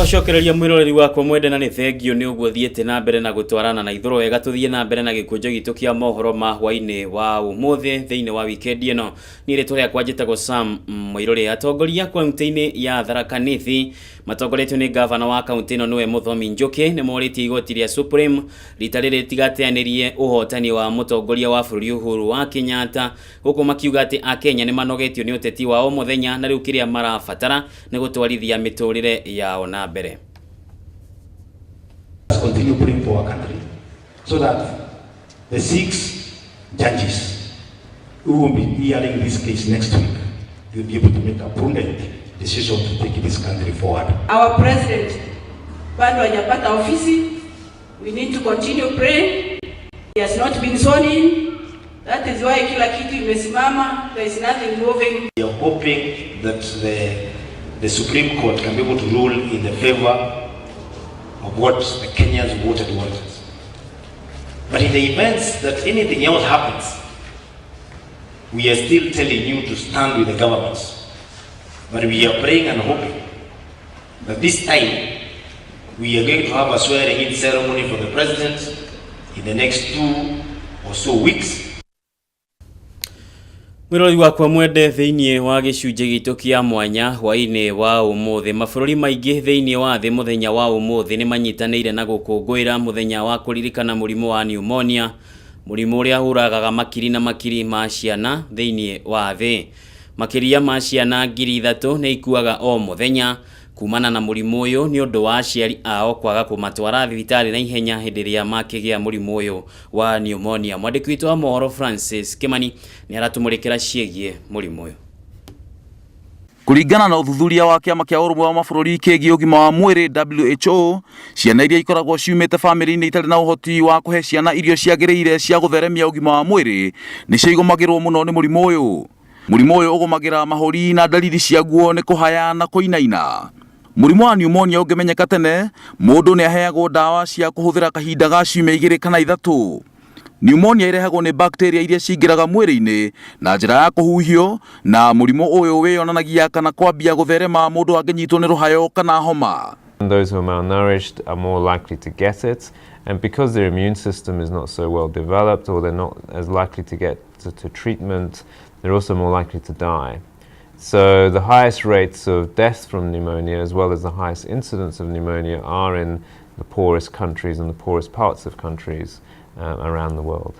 Nĩndagũcokereria mwĩroreri wakwa mwende na nĩ thengio nĩ ũguo thiĩte na mbere na gũtwarana na ithũro wega. Tũthiĩ na mbere na gĩkũnjo gitũ kĩa mohoro ma hwainĩ wa ũmũthĩ thĩinĩ wa wikendi ĩno. Niĩ rĩtwa rĩakwa njĩtagwo Sam Mũirũrĩ. Atongoria kaunti-inĩ ya Tharaka Nithi matongoretio nĩ ngavana wa kaunti ĩno nĩwe Mũthomi Njũkĩ nĩ morĩtie igoti rĩa Supreme rita rĩrĩ rĩtigateanĩrie ũhotani wa mũtongoria wa bũrũri Uhuru wa Kenyatta, gũkũ makiuga atĩ Akenya nĩ manogetio nĩ ũteti wa o mũthenya na rĩu kĩrĩa marabatara nĩ gũtwarithia mĩtũrĩre yao na mbere. Let's continue praying for our country so that the six judges who will be hearing this case next week will be able to make a prudent decision to take this country forward. Our president bado hajapata ofisi. We need to continue praying. He has not been sworn in. That is why kila kitu imesimama. There is nothing moving. We are hoping that the Supreme Court can be able to rule in the favor of what the Kenyans voted wanted. But in the event that anything else happens, we are still telling you to stand with the government. But we are praying and hoping that this time we are going to have a swearing-in ceremony for the president in the next 2 or so weeks. Mwĩrori wakwa mwende, thĩinĩ wa gĩcunjĩ gitũ kĩa mwanya hwainĩ wa ũmũthĩ, mabũrũri maingĩ thĩinĩ wa thĩ mũthenya wa ũmũthĩ nĩ manyitanĩire na gũkũngũĩra mũthenya wa kũririkana mũrimũ wa pneumonia, mũrimũ ũrĩa ũragaga makiri na makiri ma ciana thĩinĩ wa thĩ. Makĩria ma ciana 3,000 nĩ ikuaga o mũthenya kumana na mũrimũ ũyũ nĩ ũndũ wa aciari ao kwaga kũmatwara thibitarĩ na ihenya hĩndĩ ĩrĩa makĩgĩa mũrimũ ũyũ wa pneumonia. Mwandĩki witũ wa mohoro Francis Kimani nĩ aratũmũrĩkĩra ciĩgiĩ mũrimũ ũyũ. Kũringana na ũthuthuria wa kĩama kĩa ũrũmwe wa mabũrũri kĩgiĩ ũgima wa mwĩrĩ WHO, ciana iria ikoragwo ciumĩte bamĩrĩ-inĩ itarĩ na ũhoti wa kũhe ciana irio ciagĩrĩire cia gũtheremia ũgima wa mwĩrĩ nĩcio igũmagĩrwo mũno nĩ mũrimũ ũyũ. Mũrimũ ũyũ ũgũmagĩra mahũri na ndariri ciaguo nĩ kũhaya na kũinaina. Mũrimũ wa pneumonia ũngĩmenyeka tene, mũndũ nĩ aheagwo ndawa cia kũhũthĩra kahinda ga ciumia 2 kana 3. Pneumonia ĩrehagwo nĩ bacteria iria cingĩraga mwĩrĩ-inĩ na njĩra ya kũhuhio, na mũrimũ ũyũ wĩyonanagia kana kwambia gũtherema mũndũ angĩnyitwo nĩ rũhayo kana homa. And those who are malnourished are more likely to get it. And because their immune system is not so well developed or they're not as likely to get to treatment, they're also more likely to die. So the highest rates of death from pneumonia, as well as the highest incidence of pneumonia, are in the poorest countries and the poorest parts of countries around the world.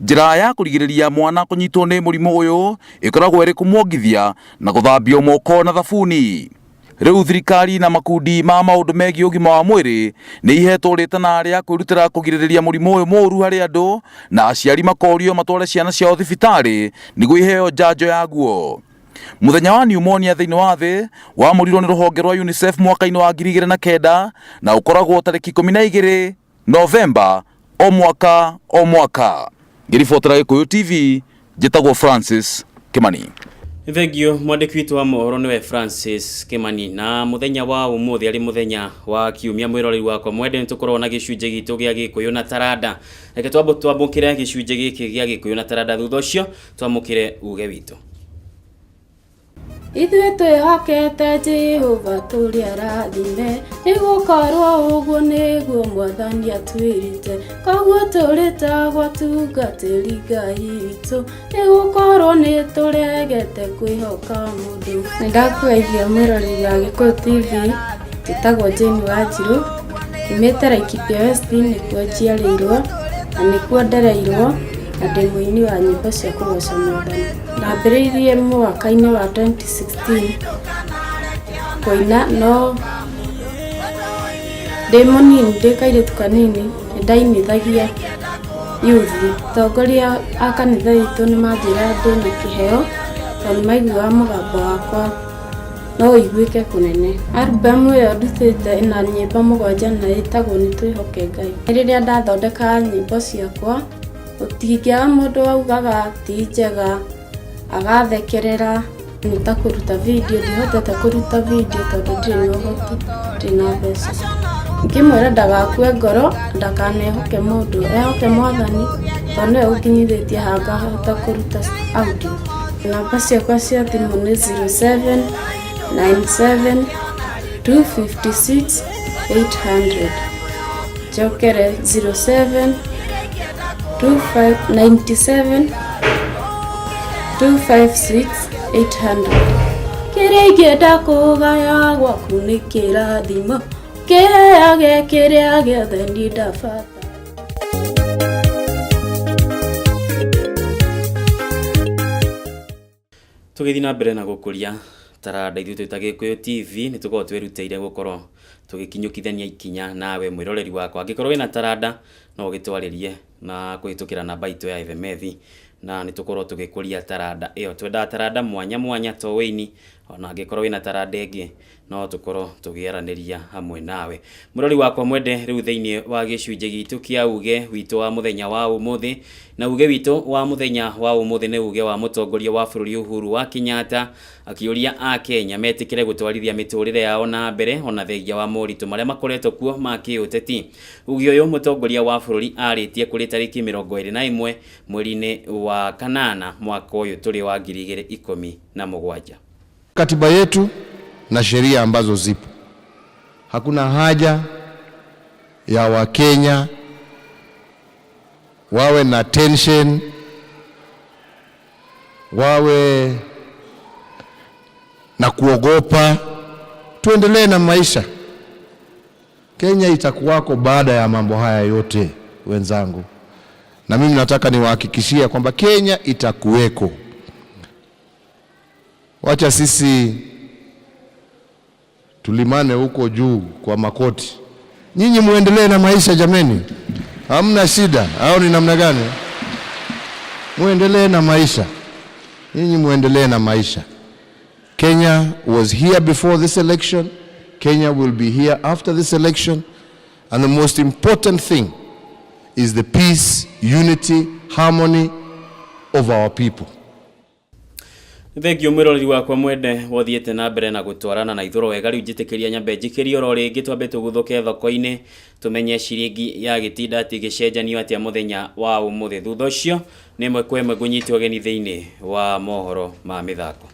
Njĩra ya kũrigĩrĩria mwana kũnyitwo nĩ mũrimũ ũyũ ĩkoragwo ĩrĩ kũmwongithia na gũthambio moko na thabuni. Rĩu thirikari na makundi ma maũndũ megiĩ ũgima wa mwĩrĩ nĩ ihetwo rĩtana rĩa kwĩrutĩra kũgirĩrĩria mũrimũ ũyũ mũũru harĩ andũ, na aciari makorio matware ciana ciao thibitarĩ nĩguo iheo njanjo yaguo. Mũthenya wa pneumonia thĩinĩ wa thĩ wamũrirwo nĩ rũhonge rwa UNICEF mwaka-inĩ wa 2009 na ũkoragwo tarĩki 12 Novemba o mwaka o mwaka. Ngĩribotera Gĩkũyũ TV, njĩtagwo Francis Kimani. Thengio mwandĩki witũ wa mohoro nĩwe Francis Kimani. Na mũthenya wa ũmũthĩ arĩ mũthenya wa kiumia, mwĩroreri wakwa mwende, nĩ tũkoragwo na gĩcunjĩ gitũ gĩa Gĩkũyũ na Taranda. Reke twambo twamũkĩre gĩcunjĩ gĩkĩ gĩa Gĩkũyũ na Taranda, thutha ũcio twamũkĩre uge witũ. Ithuĩ twĩhokete Jehova tũrĩ arathime, nĩgũkorwo ũguo nĩguo Mwathani atwĩrĩte. Koguo tũrĩtagwo atungatĩri Ngai witũ, nĩgũkorwo nĩtũregete kwĩhoka mũndũ. Nĩndakũgeithia mwĩroreri wa Gĩkũyũ TV, njĩtagwo Jane Wanjirũ, nyumĩte Laikipia West, nĩkuo njiarĩirwo na nĩkuo ndereirwo, na ndĩ mũini wa nyĩmbo cia kũgoca Mwathani. Ndambĩrĩirie mwaka-inĩ wa 2016 kũina, no ndĩ mũnini, ndĩ kairĩtu kanini, nĩ ndainithagia youth. Atongoria a kanitha itũ nĩ manjĩraga ndĩna kĩheo tondũ nĩ maiguaga mũgambo wakwa no ũiguĩke kũnene. Album ĩyo ndutĩte ĩna nyĩmbo mũgwanja na ĩtagwo Nĩ Twĩhoke Ngai. Rĩrĩa ndathondekaga nyĩmbo ciakwa, gũtingĩaga mũndũ waugaga ti njega, agathekerera. Nĩ ta kũruta video, ndihotete kũruta video tondũ ndirĩ na ũhoti, ndirĩ na mbeca. Ingĩmwĩra ndagakue ngoro, ndakanehoke mũndũ, ehoke Mwathani tondũ nĩwe ũnginyithĩtie haha ngahota kũruta audio. Namba ciakwa cia thimũ nĩ 0797. 256 800. Njokere 07 25 97 256 800. Kĩrĩa ingĩenda kũgaya gwaku nĩ kĩrathimo, kĩheage kĩrĩa gĩothe niĩ ndabatara. Tũgĩthiĩ na mbere na gũkũria taranda ithuĩ twĩ ta Gĩkũyũ TV nĩ tũkoragwo twĩrutĩire gũkorwo tũgĩkinyũkithania ikinya nawe mwĩroreri wakwa. Angĩkorwo wĩna taranda no ũgĩtwarĩrie na kũhĩtũkĩra namba itũ ya SMS na nĩ tũkorwo tũgĩkũria taranda ĩyo. Twendaga taranda mwanya mwanya to wĩini, ona angĩkorwo wĩna taranda ĩngĩ no tũkorwo tũgĩaranĩria hamwe nawe. Mũrori wakwa mwende, rĩu thĩinĩ wa gĩcunjĩ gitũ kĩa uge witũ wa mũthenya wa ũmũthĩ, na uge witũ wa mũthenya wa ũmũthĩ nĩ uge wa mũtongoria wa bũrũri Uhuru wa Kenyatta akĩũria Akenya metĩkĩre gũtwarithia mĩtũrĩre yao na mbere ona thengia wa moritũ marĩa makoretwo kuo ma kĩũteti. Uge ũyũ mũtongoria wa bũrũri arĩtie kũrĩ tarĩki 21 mweri-inĩ wa kanana mwaka ũyũ tũrĩ wa 2017. Katiba yetu na sheria ambazo zipo, hakuna haja ya Wakenya wawe na tension, wawe na kuogopa. Tuendelee na maisha. Kenya itakuwako baada ya mambo haya yote, wenzangu, na mimi nataka niwahakikishie kwamba Kenya itakuweko. Wacha sisi tulimane huko juu kwa makoti, nyinyi muendelee na maisha jameni, hamna shida. Au ni namna gani? Muendelee na maisha, nyinyi muendelee na maisha. Kenya was here before this election. Kenya will be here after this election. And the most important thing is the peace, unity, harmony of our people. Thengio mwiroreri wakwa mwende wothiĩte na mbere na gũtwarana na ithũro wega. Rĩu njĩtĩkĩria nyambe njikĩrie oro rĩngĩ, twambe tũguthũke thoko-inĩ tũmenye ciringi ya gĩtinda atĩ ĩgĩcenjanio atĩa mũthenya wa ũmũthĩ. Thutha ũcio nĩ ĩmwe kwa ĩmwe ngũnyite ũgeni thĩinĩ wa mohoro ma mĩthako.